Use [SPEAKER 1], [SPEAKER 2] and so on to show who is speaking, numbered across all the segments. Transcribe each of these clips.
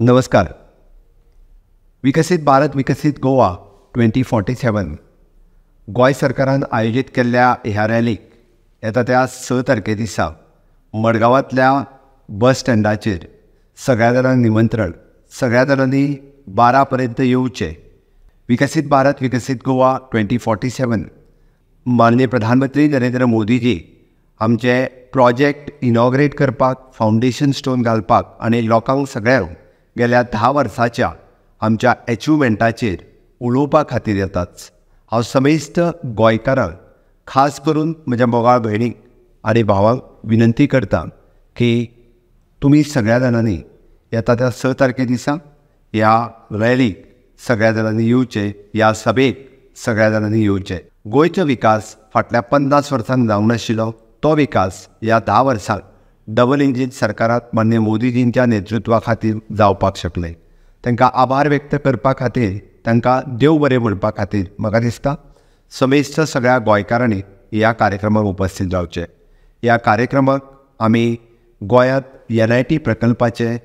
[SPEAKER 1] नमस्कार. विकसीत भारत विकसीत गोवा 2047 गोंय सरकारान आयोजीत केल्ल्या ह्या रॅलीक येता त्या 6 तारखे दिसा मडगांवांतल्या बस स्टँडाचेर सगळ्या जाणांक निमंत्रण, सगळ्या जाणांनी 12 पर्यंत येवचें. विकसीत भारत विकसीत गोवा 2047 माननीय प्रधानमंत्री नरेंद्र मोदीजी आमचे प्रोजेक्ट इनॉग्रेट करपाक, फावंडेशन स्टोन घालपाक आनी लोकांक सगळ्यांक गेल्या 10 वर्साच्या आमच्या एचिवमेंटाचेर उलोवपा खातीर येताच. हांव समेस्त गोंयकारांक, खास करून म्हज्या मोगाळ भयणीक आनी भावांक विनंती करता की तुमी सगळ्या जाणांनी येता त्या 6 तारखे दिसा ह्या रॅलीक सगळ्या जाणांनी येवचें, ह्या सभेक सगळ्या जाणांनी येवचें. गोंयचो विकास फाटल्या 50 वर्सांक जावंक नाशिल्लो तो विकास ह्या 10 वर्सांक डबल इंजीन सरकारांत माननीय मोदीजींच्या नेतृत्वा खातीर जावपाक शकलें. तांकां आभार व्यक्त करपा खातीर, तांकां देव बरें म्हणपा खातीर म्हाका दिसता समेस्त सगळ्या गोंयकारांनी ह्या कार्यक्रमाक उपस्थित रावचें. ह्या कार्यक्रमाक आमी गोंयांत NIT प्रकल्पाचें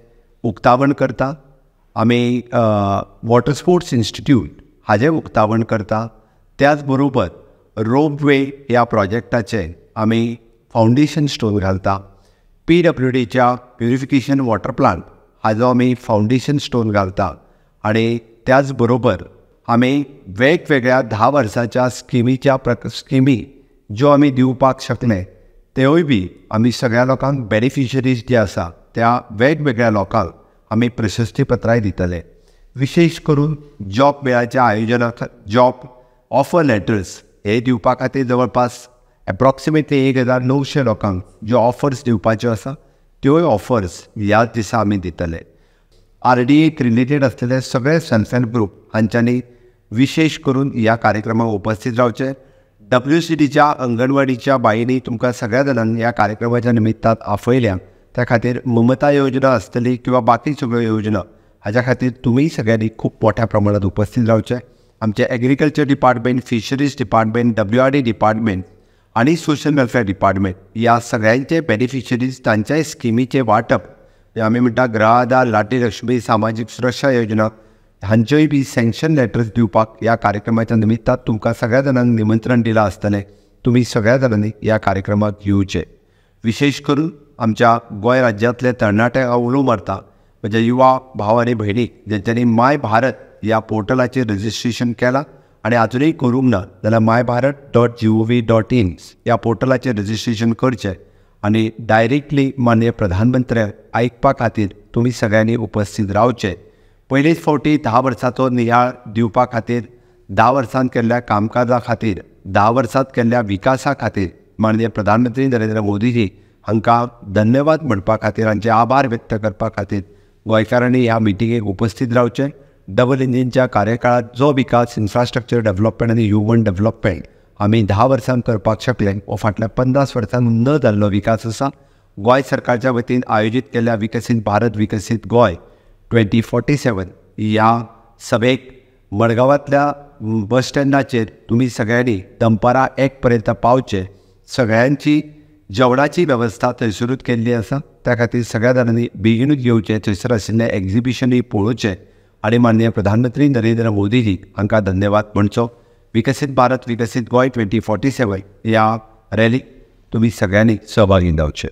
[SPEAKER 1] उक्तावण करता, आमी वॉटर स्पोर्ट्स इन्स्टिट्यूट हाजें उक्तावण करता, त्याच बरोबर रोपवे ह्या प्रोजेक्टाचें आमी फावंडेशन स्टोन घालता, PWDच्या प्युरिफिकेशन वॉटर प्लांट हाजो आमी फावंडेशन स्टोन घालता आनी त्याच बरोबर आमी वेगवेगळ्या 10 वर्साच्या स्किमीच्या स्किमी ज्यो आमी दिवपाक शकले त्योय बी आमी सगळ्या लोकांक बेनिफिशरीज जे आसा त्या वेगवेगळ्या लोकांक आमी प्रशस्तीपत्रांय दितले. विशेष करून जॉब मेळाच्या आयोजना, जॉब ऑफर लेटर्स हे दिवपा खातीर जवळपास एप्रॉक्सिमेटली 1900 लोकांक ज्यो ऑफर्स दिवपाच्यो आसा त्योय ऑफर्स ह्याच दिसा आमी दितले. RDA related आसलेले सगळे सेल्फ हेल्प ग्रूप हांच्यांनी विशेष करून ह्या कार्यक्रमाक उपस्थित रावचें. WCDच्या अंगणवाडीच्या बाईंनी तुमकां सगळ्या जाणांक ह्या कार्यक्रमाच्या निमित्तान आपयल्या, त्या खातीर ममता योजना आसतली किंवा बाकी सगळ्यो योजना हाज्या खातीर तुमी सगळ्यांनी खूब मोठ्या प्रमाणात उपस्थित रावचें. आमचें agriculture department, fisheries department, WRD department आनी सोशल वेलफेअर डिपार्टमेंट ह्या सगळ्यांचे बेनिफिशरीज तांच्याय स्किमीचें वांटप, आमी म्हणटा गृह आधार, लाडली लक्ष्मी, सामाजीक सुरक्षा योजना हांच्योय बी सँक्शन लेटर्स दिवपाक ह्या कार्यक्रमाच्या निमित्तान तुमकां सगळ्या जाणांक निमंत्रण दिलां आसतलें. तुमी सगळ्या जाणांनी ह्या कार्यक्रमाक येवचें. विशेष करून आमच्या गोंय राज्यांतले तरणाट्यांक हांव उलो मारता, म्हज्या युवा भाव आनी भयणीक जेंच्यांनी माय भारत ह्या पोर्टलाचेर रजिस्ट्रेशन केलां आनी आजुनूय करूंक ना जाल्यार mybharat.gov.in ह्या पोर्टलाचेर रजिस्ट्रेशन करचें आनी डायरेक्टली माननीय प्रधानमंत्र्यांक आयकपा खातीर तुमी सगळ्यांनी उपस्थित रावचें. पयलेच फावटी 10 वर्साचो नियाळ दिवपा खातीर, 10 वर्सांत केल्ल्या कामकाजा खातीर, 10 वर्सांत केल्ल्या विकासा खातीर माननीय प्रधानमंत्री नरेंद्र मोदीजी हांकां धन्यवाद म्हणपा खातीर, हांचे आभार व्यक्त करपा खातीर गोंयकारांनी ह्या मिटिंगेक उपस्थित रावचें. डबल इंजिनच्या कार्यकाळात जो विकास इन्फ्रास्ट्रक्चर डेव्हलपमेंट आनी ह्युमन डेव्हलपमेंट आमी 10 वर्सांत करपाक शकले हो फाटल्या 50 वर्सांत न जाल्लो विकास आसा. गोंय सरकारच्या वतीन आयोजीत केल्ल्या विकसीत भारत विकसीत गोंय 2047 ह्या सभेक मडगांवांतल्या बस स्टँडाचेर तुमी सगळ्यांनी दनपारां 1 पर्यंत पावचें. सगळ्यांची जेवणाची वेवस्था थंयसरूच केल्ली आसा, त्या खातीर सगळ्या जाणांनी बेगीनूच येवचें, थंयसर आशिल्लें एग्जिबिशनूय पळोवचें आनी माननीय प्रधानमंत्री नरेंद्र मोदीजी हांकां धन्यवाद म्हणचो. विकसीत भारत विकसीत गोंय 2047 ह्या रॅलीक तुमी सगळ्यांनी सहभागी जावचें.